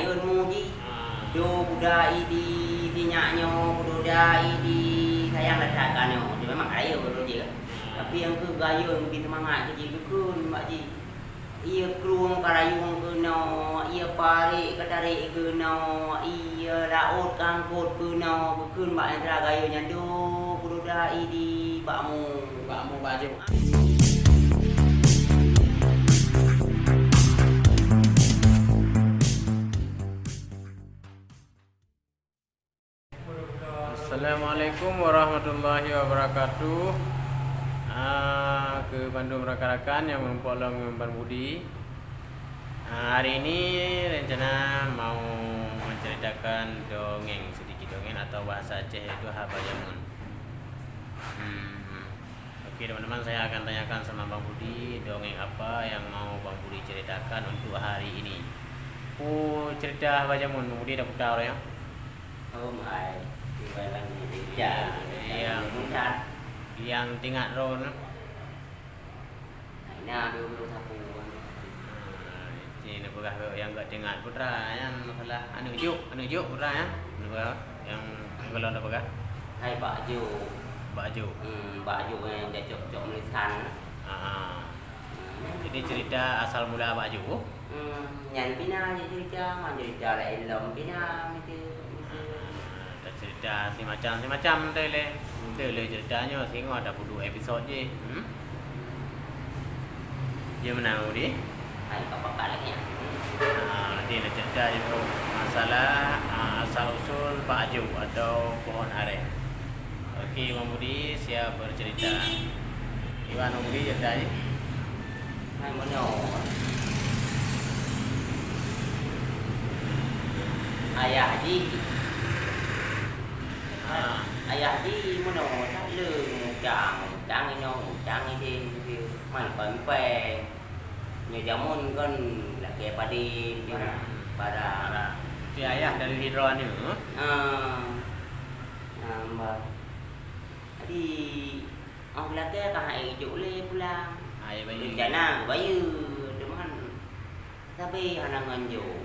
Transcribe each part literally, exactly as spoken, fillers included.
Ilmu jih, ah, do buda i di, di nyak nyoe, buda i di sayang dah that ka nyoe. Dia memang kaya buda jih kan. Ah. Tapi nyang keu gayo nyang bri seumangat keu jih, geukheun bak jih. Ié krueng ka rayueng keunoe, ié parék ka tarék keunoe, ié laôt ka angkot keunoe, geukheun bak nyang teuka gayo nyan do, buda i di bak mu, bak mu baju. Assalamualaikum warahmatullahi wabarakatuh. Ah, keu bandum rakan-rakan nyang meurumpok lom ngon Bang Budi. Ah, hari ini rencana mau menceritakan dongeng, sedikit dongeng atau bahasa Aceh yaitu haba jameun. Hmm. Oke, teman-teman, saya akan tanyakan sama Bang Budi, dongeng apa yang mau Bang Budi ceritakan untuk hari ini? Oh, cerita haba jameun, Bang Budi dah putar ya? Oh, hai. Tinggalan di meja. Iya, iya. Tinggalan di meja. Yang teuingat droe. Nah, ina dua puluh satu. Ah, ini peugah nyang gak teuingat putra, nyang masalah aneuk jok, aneuk jok putra, ya. Aneuk jok, nyang golom dah peugah. Hai, bak jok. Bak jok. Hmm, bak jok nyang cok-cok meulisan. Ah, ah. Hmm. Jadi cerita asal mula bak jok. Hmm, nyan pih na cerita, man cerita laén lom pih na, meusti, meusti. Ah, ada cerita simacam-simacam teuh lé. Teuh lé cerita nyoe singoh ada peuduek episod jih. Hmm? Jeuet meunan, Budi? Hai, ka pakat lagèe nyan. Ah, nanti ada cerita jih, Bro. Masalah, ah, asal usul bak jok atau pohon arèh. Oke, Bang Budi siap bercerita. Iwan, Bang Budi cerita jih. Hai, meunoe. Ayah jih. Ah. Ayah jih meunoe, that le mutang, mutang inoe, mutang idéh, idéh. Man pèng-pèng. Nyoe jameun kon lakèe padé, nyoe. Barang. Barang. Tapi ayah dari sidroe aneuk. Ah. Ah, bah. Jadi, 'oh geulakèe ka han ék jok lé pulang. Ah, ya, bayeue. Rencana bayeue, teuma sabé hana ngon jok.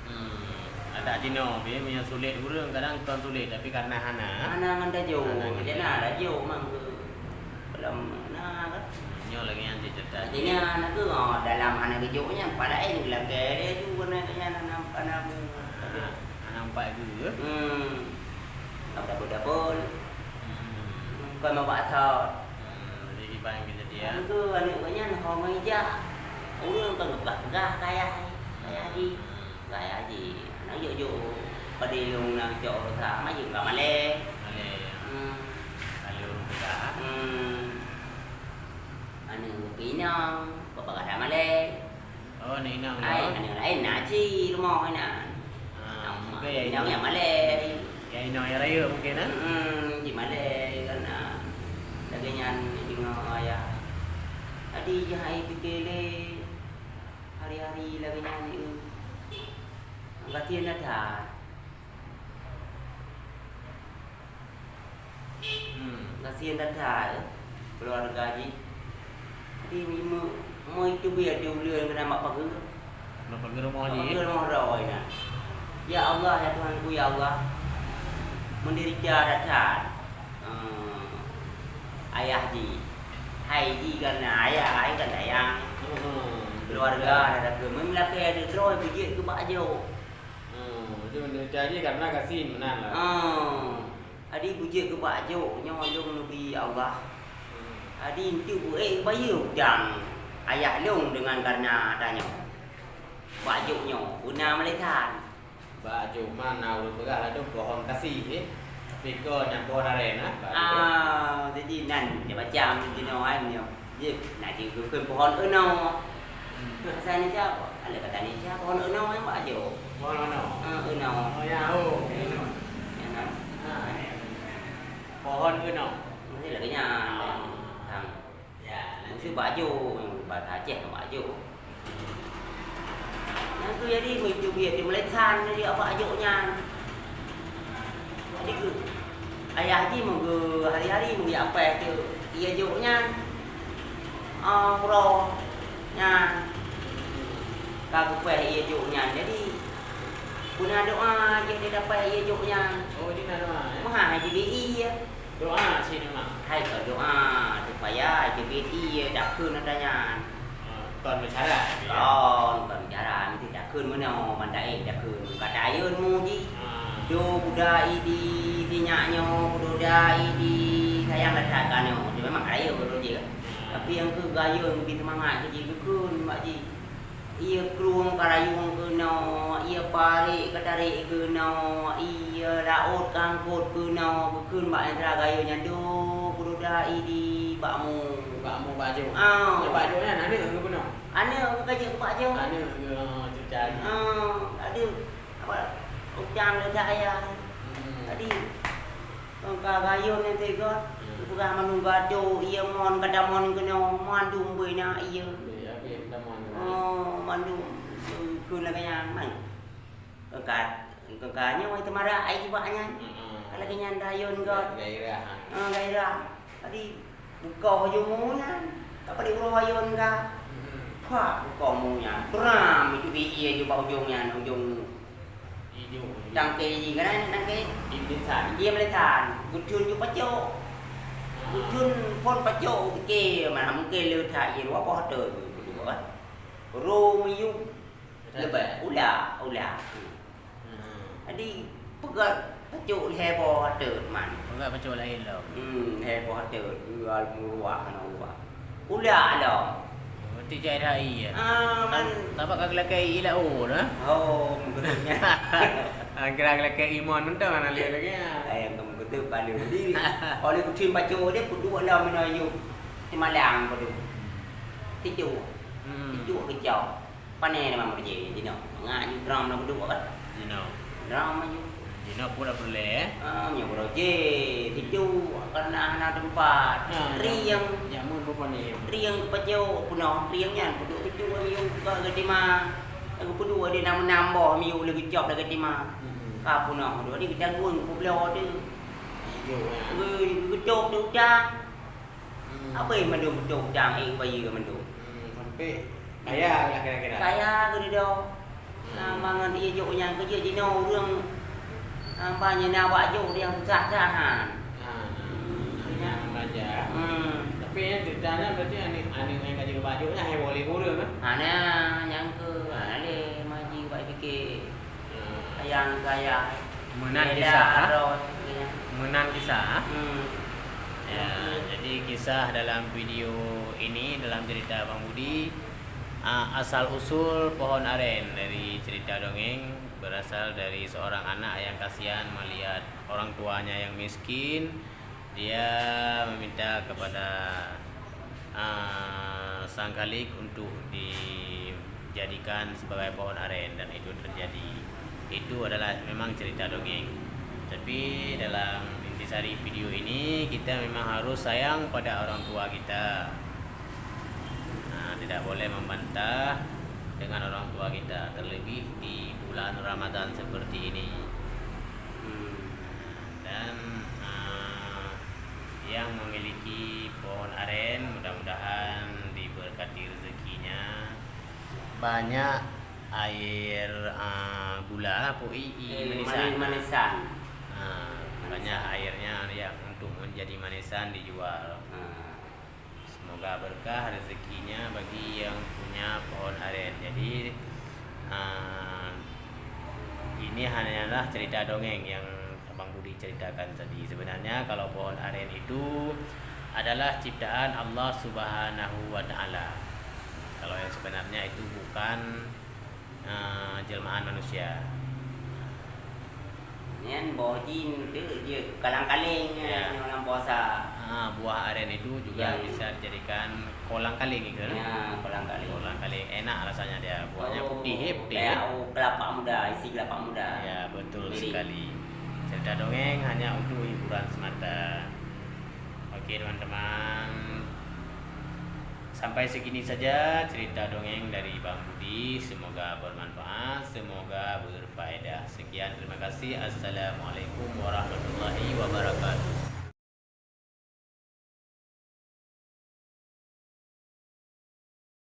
Hmm, adak jinoe pih meunyoe sulet ureueng kadang kon sulet, tapi karena hana. Hana ngon tajok, hana ngon tajok. Rencana tajok mang keu lom na kan. Nyoe lagèe nyan cit ceurita. Artinya, na keuh, oh, dalam hana geujok nyan, pat laén geulakèe lé ju keunan nyan hana, hana mu-, ah, hana nampak geu. Hmm. Ka dabel-dabel. Hmm. Bukan mabak thot. Hmm, jadi kiban kejadian. Nyan keuh aneuk geuh nyan ho ngon ija. Ureueng kon geupeugah-peugah keu ayah, keu ayah jih. Keu ayah jih. Hana jok-jok padé lôn na cok sa, ma jeuet ka malèe. Malèe. Hmm. Ka lôn peugah. Hmm. Aneuk geupeugah, peugah ka malèe. Oh, aneuk inong. Ai, aneuk laén na cit rumoh inan. Ah, mungkin ya inong nyang malèe. Ya inong nyang rayeuk mungkin, eh? Hmm, jimalèe kan, ah. Lagèe nyan deungö ayah. Jadi, jih hai pike lé hari-hari lagèe nyan, eh. Gasien that. Hmm, gasien that, eh, keuluwarga jih. Jadi, meu-, meu-, meuteubiet di uleuen keunan bak pageue. Bak pageue rumoh jih. Bak pageue rumoh droe nyan. Ya Allah, ya Tuhanku, ya Allah. Menderita that-that. Hmm, ayah jih. Hai jih kan ayah, hai kan sayang. Hmm. Keuluwarga dah, dah keu. Meulakèe droe beujeuet keu bak jok. Hmm, jadi menderita jih karena gasien meunan lah. Ah, jadi beujeuet keu bak jok nyoe lôn neubri Allah. Hmm. Jadi eunteuk beu-, eh, bayeue utang ayah lôn deungon karena tanyoe. Bak jok nyoe beuna malèe that. Bak jok ma na ureueng peugah ladôm pohon kasih, eh. Tapi kon nyan pohon arèn, ah, bak jok. Ah, jadi nan dia macam jinoe kan nyoe. Jih, na jih geukheun pohon eunoe. Hmm. Bahasa Indonesia apa? Ada kata Indonesia, pohon eunoe nyang bak jok. Pohon eunoe? Ah, eunoe. Oh, ya, oh. Eunoe. Ya, kan? Ah. Pohon eunoe. Mesti lagèe nyan. Ah. Tang. Ya, nanti. Mesti bak jok, bahasa Aceh bak jok. Nyan keuh jadi meuteubiet di Malaysia jadi bak jok nyan. Jadi keuh, ayah jih meugeu hari-hari meugeu apèh teuh ié jok nyan. Ah, uroe nyan ka geupèh ié jok nyan. Jadi, Doa jeuet didapat ié jok nyan. Oh, di na doa, eh? Meuhai jeuet ié. Doa cit memang. Hai keu doa supaya jeuet ié takheun ata nyan. Ah, kon meucara, ya? Kon, kon meucara. Meusti takheun meunoe, ban taék takheun. Ka tayeuen mu jih. Ah. Do buda i di sinyak nyoe, buda i di sayang dah that ka nyoe. Dia memang ka rayeuk beutôi jih kan. Ah. Tapi nyang keu gayeuen, bri seumangat keu jih, geukheun bak jih. Ié krueng ka rayueng keunoe, ié parék ka tarék keunoe, ié laôt ka angkot keunoe, geukheun bak nyang teuga gayeue nyan, "Do, buda i di bak mu." Bak mu bak jok. Ah. Bak jok nyan aneuk geuh keunoe. Aneuk geuh ka jeuet bak jok. Aneuk geuh, ah, cucu. Ah, aduh, apa, utang le that ayah. Hmm. Tadi Kon ka gayeue nyan teuh göt, hmm, geupeugah mandum gadoh, ié mon, ka tamon keunoe, mandum bui na ié. Iya, habéh tamon. Oh, mandum, keu lagèe nyan, man. Kon ka, kon ka nyoe teumarak ai jibak nyan. Heeh. Ka lagèe nyan rayeuen göt. Gairah. Ah, gairah. Tadi buka hujung mu nyan, ka padub uroe rayeuen ka. Hmm. Pah, buka mu nyan. Bram, itu di ié jibak ujong nyan, ujong Ijo. Tangke jih, keunan tangke. Ié meulisan. Ié meulisan. Geuthon ju pacok. Ah. Geuthon phon pacok, oke, mana mungkin le that ié dua boh teuk. Dua, kan? Ro miyueb. Leubeh. Ula, ula. Hmm. Jadi, peugah pacok lhèe boh teuk, man. Peugah pacok laén lom. Hmm, lhèe boh teuk. Dua meuruah, hana ubah. Ula lom. Berarti jai dah ié. Ah, man. Tam-, tampak ka geulakèe ié lau dah. Oh, meukeusut nyan. Ah, kira geulakèe ié mon mantong hana lé lagèe nyan. Ai, nyang meukeusut paléng diri. Oleh kucing baco dia, peuduek lam meunoe yub. Simalang peuduek. Tijuk. Hmm. Tijuk keucok. Pane memang beujeuet jinoe. Mangat jih drum na peuduek kan? Jinoe. Drum maju. Jinoe pun dah peureulèe, eh? Ah, nyoe peureulèe. Situ karena hana teumpat. Ah, rieng. Jameun pun pane. Rieng peucok peunoh. Rieng nyan peuduek-peuduek miyueb ka geutima. Lagu peuduek di nam-nam boh miyueb lé geucop lé geutima. Hmm. Ka peunoh. Dua di geutanggong peubloe tu. Iya, ya. Geu-, geucop tu utang. Hmm. Apa yang mandum beutôi utang, eh, bayeue mandum? Hmm, sampai kaya lah kira-kira. Kaya geududoe. Hmm. Nah, mangat ié jok nyan keujeuet jinoe ureueng, ah, banyak na awak jok nyang susah tahan. Ah, nah. Hmm, nah, iya. Yang raja. Hmm. Tapi yang ceritanya berarti aneuk, aneuk yang ka jeuet bak jok nyan hai boleh ureueng, kan? Hana, nyang keu, hana lé maji bak fikir. Ayang gaya. Meunan kisah, ha? Meunan kisah, ha? Hmm. Ya, jadi kisah dalam video ini, dalam cerita Bang Budi, ah, asal usul pohon aren dari cerita dongeng berasal dari seorang anak yang kasihan melihat orang tuanya yang miskin, Dia meminta kepada, ah, Sang Khalik untuk dijadikan sebagai pohon aren dan itu terjadi. Itu adalah memang cerita dongeng. Tapi dalam intisari video ini, kita memang harus sayang pada orang tua kita. Nah, tidak boleh membantah dengan orang tua kita, terlebih di bulan Ramadan seperti ini. Hmm. Dan, eh, yang memiliki pohon aren, mudah-mudahan diberkati rezekinya. Banyak air, eh, gula, apa, i, i, eh, manisan. Manis-manisan. Ah, banyak airnya yang untuk menjadi manisan dijual. Ah. Semoga berkah rezekinya bagi yang punya pohon aren. Jadi, ah, ini hanyalah cerita dongeng yang Abang Budi ceritakan tadi. Sebenarnya kalau pohon aren itu adalah ciptaan Allah Subhanahu wa Ta'ala. Kalau yang sebenarnya itu bukan, ah, jelmaan manusia. Nyan boh jih tu jeuet kalang-kaling, ya, nyoe lam puasa. Ah, buah aren itu juga, ya, bisa dijadikan kolang-kaling itu, kan? Ya, kolang-kaling. Kolang-kaling, enak rasanya dia. Buahnya putih, eh, putih, kayak, oh, kelapa muda, isi kelapa muda. Ya, betul sekali. Jadi, cerita dongeng hanya untuk hiburan semata. Oke, teman-teman. Sampai segini saja cerita dongeng dari Bang Budi. Semoga bermanfaat, semoga berfaedah. Sekian, terima kasih. Assalamualaikum warahmatullahi wabarakatuh.